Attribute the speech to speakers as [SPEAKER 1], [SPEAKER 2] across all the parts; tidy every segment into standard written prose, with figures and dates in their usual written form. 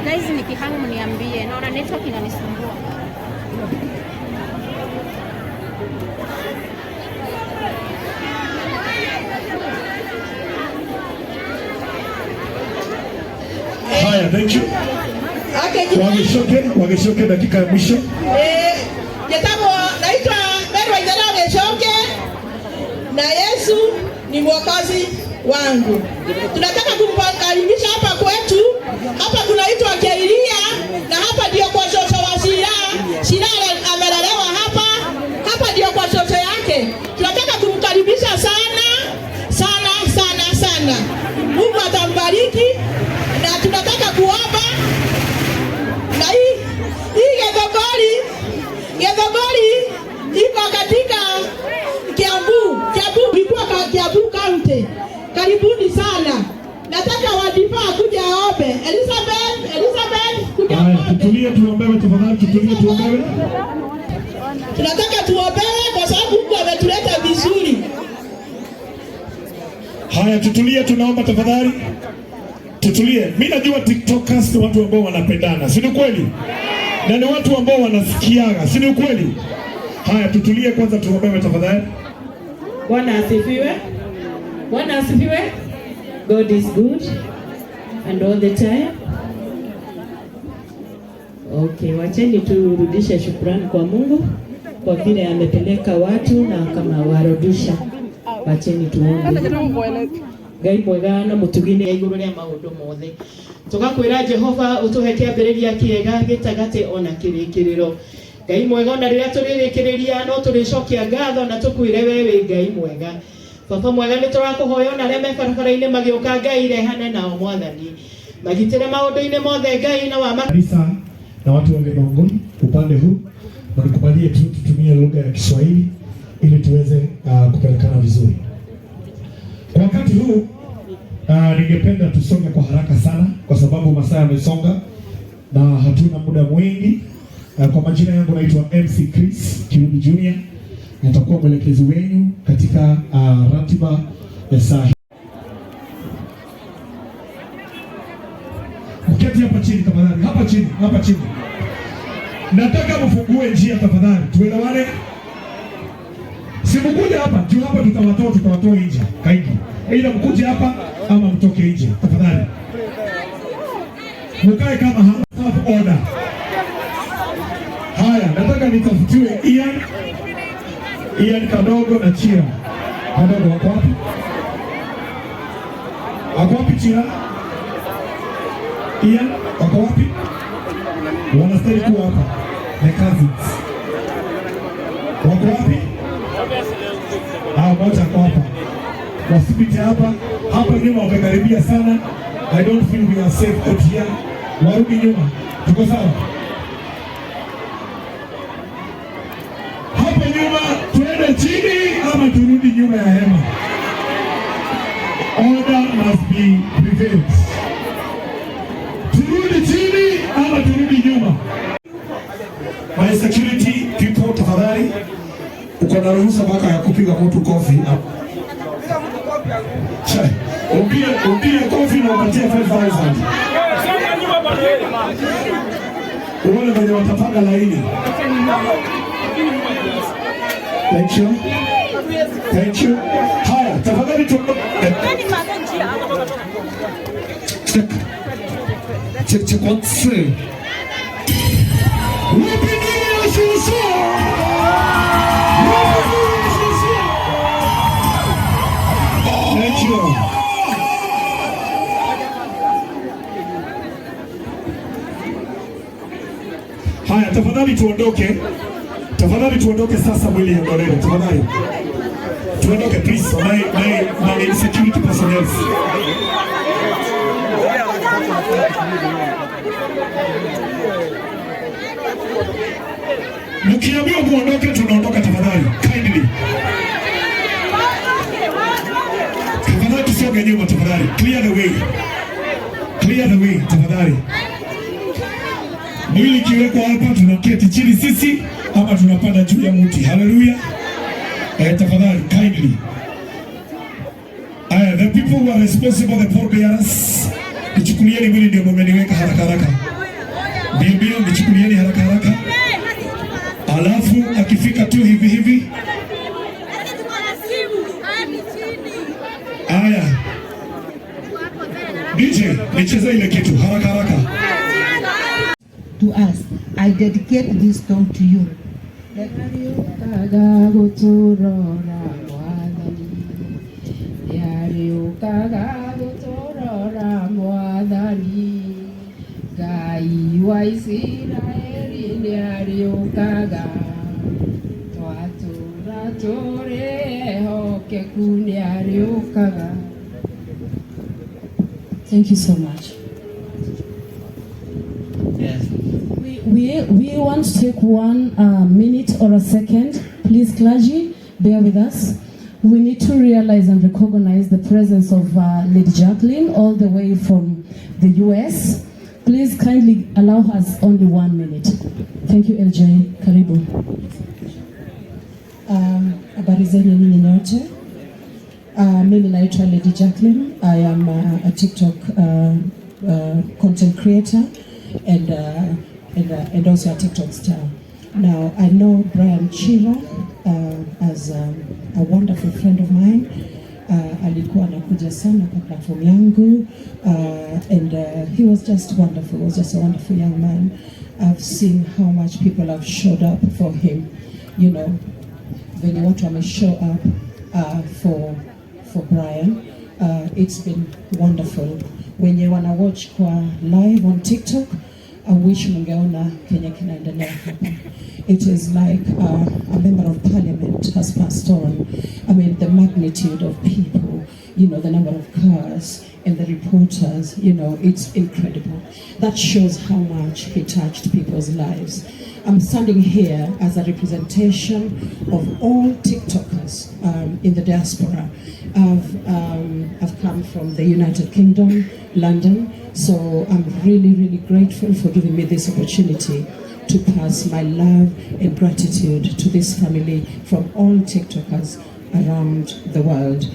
[SPEAKER 1] Guys, nikihang mniambie, naona network inanisumbua.
[SPEAKER 2] Haya, thank you.
[SPEAKER 3] Okay, jina
[SPEAKER 2] Wageshoke, Wageshoke, dakika ya mwisho.
[SPEAKER 3] Njĩtagwo naitwa Mary Waithera Gĩcoke na Yesu ni mwokozi wangu. Tunataka kumkaribisha hapa kwetu. Hapa kunaitwa Keiria na hapa ndio kwa shosho wa Shira. Shira amelelewa hapa, hapa ndio kwa shosho yake. Tunataka kumkaribisha sana sana sana sana. Mungu atambariki na tunataka kuomba na hii Githogori iko katika Kiambu. Kiambu ilikuwa Kiambu County. Karibuni sana. Nataka wadifaa kuja aombe. Elizabeth, Elizabeth kuja
[SPEAKER 2] Haya,
[SPEAKER 3] aombe.
[SPEAKER 2] tutulie tuombewe tafadhali, tutulie tuombewe.
[SPEAKER 3] Tunataka tuombewe kwa sababu Mungu ametuleta vizuri.
[SPEAKER 2] Haya, tutulie, tunaomba tafadhali. Tutulie. Mimi najua TikTokers ni watu ambao wanapendana, si ni kweli? Na ni watu ambao wanasikiaga, si ni kweli? Haya, tutulie kwanza, tuombewe tafadhali.
[SPEAKER 4] Bwana asifiwe. Bwana asifiwe. God is good and all the time. Okay, wacheni turudishe shukrani kwa Mungu kwa vile amepeleka watu na kama warudisha. Wacheni tuombe. Ngai mwega na mũtugi igũrũ rĩa maũndũ mothe, tũgakwĩra Jehova ũtũhe kĩambĩrĩria kĩega, gĩtagatĩ ona kĩrĩkĩrĩro. Ngai mwega, ona rĩrĩa tũrĩrĩkĩrĩria no tũrĩcokia ngatho na tũkwĩre we wĩ Ngai mwega. Baba mwega, nĩ tũrakũhoya ona arĩa me barabara-inĩ magĩũka, Ngai rehane nao, Mwathani magitĩre maũndũ-inĩ mothe, Ngai na wama
[SPEAKER 2] Kanisa na watu wa Githongori upande huu, mnikubalie tu tutumie lugha ya Kiswahili ili tuweze kupelekana vizuri. Kwa wakati huu ningependa tusonge kwa haraka sana kwa sababu masaa yamesonga na hatuna muda mwingi. Kwa majina yangu naitwa MC Chris Kirubi Junior, nitakuwa mwelekezi wenu katika ratiba ya saa hii. Mketi hapa chini tafadhali, hapa chini, hapa chini. Nataka mfungue njia tafadhali, tuelewane. Simkuje hapa juu, hapa tutawatoa nje kaigi. Aidha mkuje hapa ama mtoke nje tafadhali. Mkae kama hapa, order. Haya, nataka nitafutiwe Ian, Ian Kadogo na Chira. Kadogo wako wapi? Wako wapi Chira? Ian wako wapi? Wanastahili kuwa hapa. The cousins. Wako wapi? Ah, mmoja ako hapa. Wasipite hapa. Hapa nyuma wamekaribia sana. I don't feel we are safe out here. Warudi nyuma. Tuko sawa? Hapa nyuma tuende chini ama turudi nyuma ya hema? Order must be prevailed. Turudi chini ama turudi nyuma? My security people, tafadhali, uko na ruhusa mpaka ya kupiga mtu kofi. Upige kofi na upatie 5000. Uone venye watapanga laini. Thank you. Thank you. Haya, tafadhali tu.
[SPEAKER 5] Check. Check, check, one, two.
[SPEAKER 2] Wapi nini ya shushu? Wapi nini ya shushu? Thank you. Haya, tafadhali tuondoke. Tafadhali tuondoke sasa, mwili iondolewe. Tafadhali tuondoke please. My security personnel. Mkiambiwa muondoke, tunaondoka tafadhali. Kindly. Tafadhali tusonge nyuma tafadhali. Clear the way. Clear the way tafadhali. Mwili ikiwekwa hapa tunaketi chini sisi ama tunapanda juu ya mti. Haleluya. Eh, tafadhali kindly. Aya, the people who are responsible, the pallbearers, nichukulieni mwili, ndio mmeniweka haraka haraka. Mbio mbio, nichukulieni haraka haraka. Alafu akifika tu hivi hivi. Aya. DJ, nicheze ile kitu haraka haraka.
[SPEAKER 6] To us. I dedicate this song to you.
[SPEAKER 7] Nĩarĩũkaga gũtũrora Mwathani, nĩarĩũkaga gũtũrora Mwathani, Ngai wa Isiraeli nĩarĩũkaga, twatũra tũrĩ ehokeku nĩarĩũkaga.
[SPEAKER 4] Thank you so much.
[SPEAKER 8] Yes.
[SPEAKER 4] We want to take one minute or a second. Please, clergy, bear with us. We need to realize and recognize the presence of Lady Jacqueline all the way from the US. Please kindly allow us only 1 minute. Thank you, LJ. Karibu.
[SPEAKER 9] Habari zenu nyinyi nyote. Mimi naitwa Lady Jacqueline. I am a TikTok content creator and also a TikTok star. Now, I know Brian Chira as a wonderful friend of mine. Alikuwa anakuja sana kwa platform yangu and he was just wonderful. He was just a wonderful young man. I've seen how much people have showed up for him. Venye watu wame show up for Brian. It's been wonderful. Wenye wana watch kwa live on TikTok, I wish mungeona kenye kinaendelea hapa. It is like a member of parliament has passed on. I mean, the magnitude of people, the number of cars and the reporters, it's incredible. That shows how much he touched people's lives. I'm standing here as a representation of all TikTokers in the diaspora. I've come from the United Kingdom, London, so I'm really, really grateful for giving me this opportunity to pass my love and gratitude to this family from all TikTokers around the world.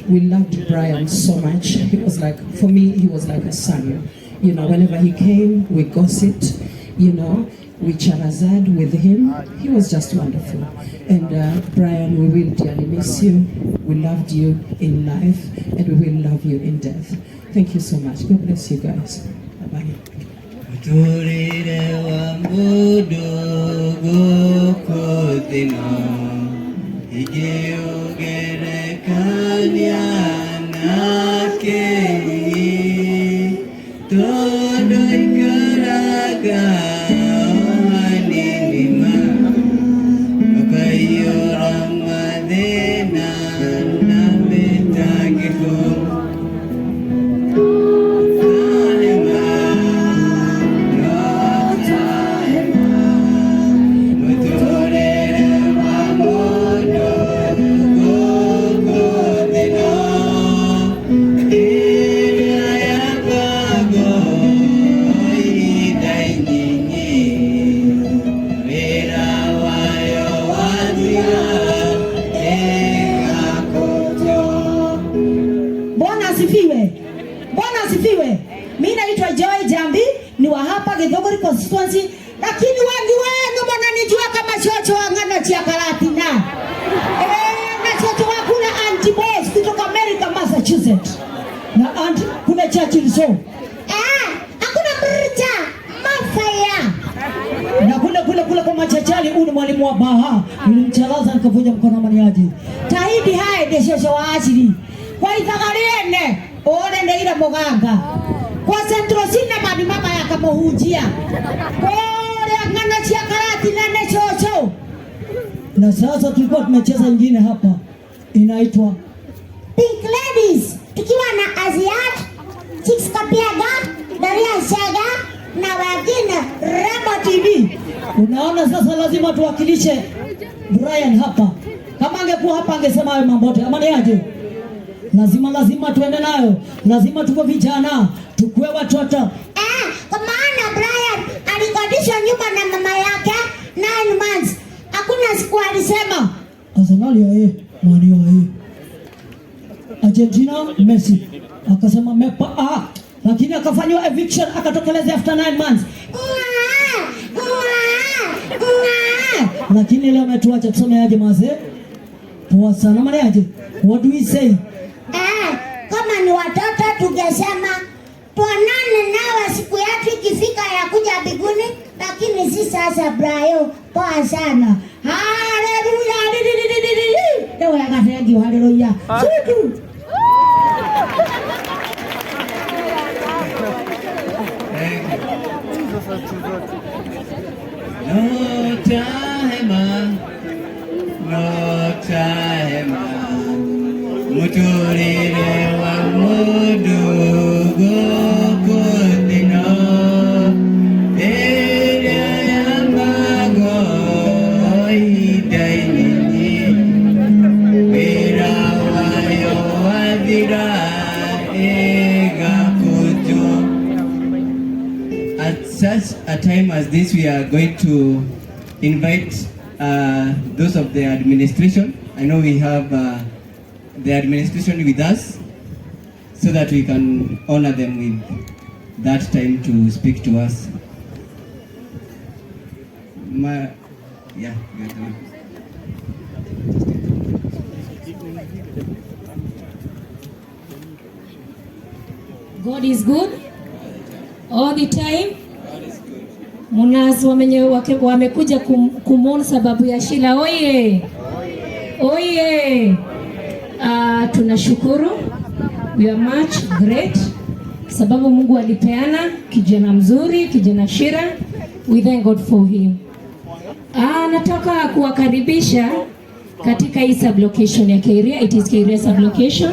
[SPEAKER 9] We loved Brian so much. He was like, for me, he was like a son. Whenever he came, we gossiped, we charazad with him. He was just wonderful. And Brian, we will dearly miss you. We loved you in life and we will love you in death. Thank you so much. God bless you guys. Bye-bye.
[SPEAKER 8] Mũtũrĩre wa mũndũ gũkũ thĩ ĩno ingĩũgerekania na kĩĩ tondũ ikaraga o hanini ma ũkaiyũra mathĩna na mĩtangĩko. Ta hema, no ta hema, mũtũrĩre wa mũndũ gũkũ thĩ ĩno ĩrĩa yambagwo ihinda inyinyi wĩra wayo wathira ĩgakũnjwo.
[SPEAKER 10] Bwana asifiwe. Bwana asifiwe. Mimi naitwa Joy Jambi, ni wa hapa Githunguri constituency, lakini wengi wenu mnanijua kama chocho wa ng'ano chia Karatina. Eh, na chocho wa kule Auntie Boss kutoka America, Massachusetts.
[SPEAKER 11] Na aunt kuna Churchill so.
[SPEAKER 10] Ah, hakuna mrcha mafaya.
[SPEAKER 11] Na kule kule kule kwa machachali, huyu ni mwalimu wa baha. Nilimchalaza nikavunja mkono maniaji.
[SPEAKER 10] Tahidi hai de shosho wa asili. Kwa ithagariene, ore ndeira muganga. Kwa Central Cinema ni mama yakamuhunjia. Kore ng'ano cia Karatina ne chocho.
[SPEAKER 11] Na sasa tulikuwa tumecheza nyingine hapa inaitwa
[SPEAKER 10] Pink Ladies tukiwa na Aziad, Chicks Kapiaga, Daria Shaga na wengine Remo TV.
[SPEAKER 11] Unaona sasa lazima tuwakilishe Brian hapa. Kama angekuwa hapa angesema hayo mambo yote. Ama ni aje? Lazima lazima tuende nayo. Lazima tuko vijana, tukue watoto.
[SPEAKER 10] Eh, kwa maana Brian alikodishwa nyumba na mama yake 9 months. Hakuna siku alisema.
[SPEAKER 11] Arsenal ya Man U ya Argentina Messi akasema mepa, lakini akafanywa eviction, akatokeleza after 9 months, lakini leo ametuacha. Tusome aje mazee? Poa sana maana aje? What do we say?
[SPEAKER 10] Kama ni watoto tungesema tuonane nawe siku yetu ikifika ya kuja mbinguni, lakini si sasa. Brayo, poa sana. Haleluya. Leo wega, thank you. Haleluya. Situ.
[SPEAKER 8] Thank you. No tahema, no tahema, muturire wa mundu guku thino, ĩrĩa ya mago ihinda inini, wĩra wayo wathira ĩgakũnjwo. At such a time as this, we are going to invite those of the administration. I know we have the administration with us so that we can honor them with that time to speak to us. Yeah, you are the one.
[SPEAKER 12] God is good all the time. Munas wamekuja kumwona sababu ya Sheila. Oye! Oye! Tunashukuru. We are much great sababu Mungu alipeana kijana mzuri, kijana Shira. We thank God for him. Nataka kuwakaribisha katika hii sublocation ya Keria. It is Keria sublocation.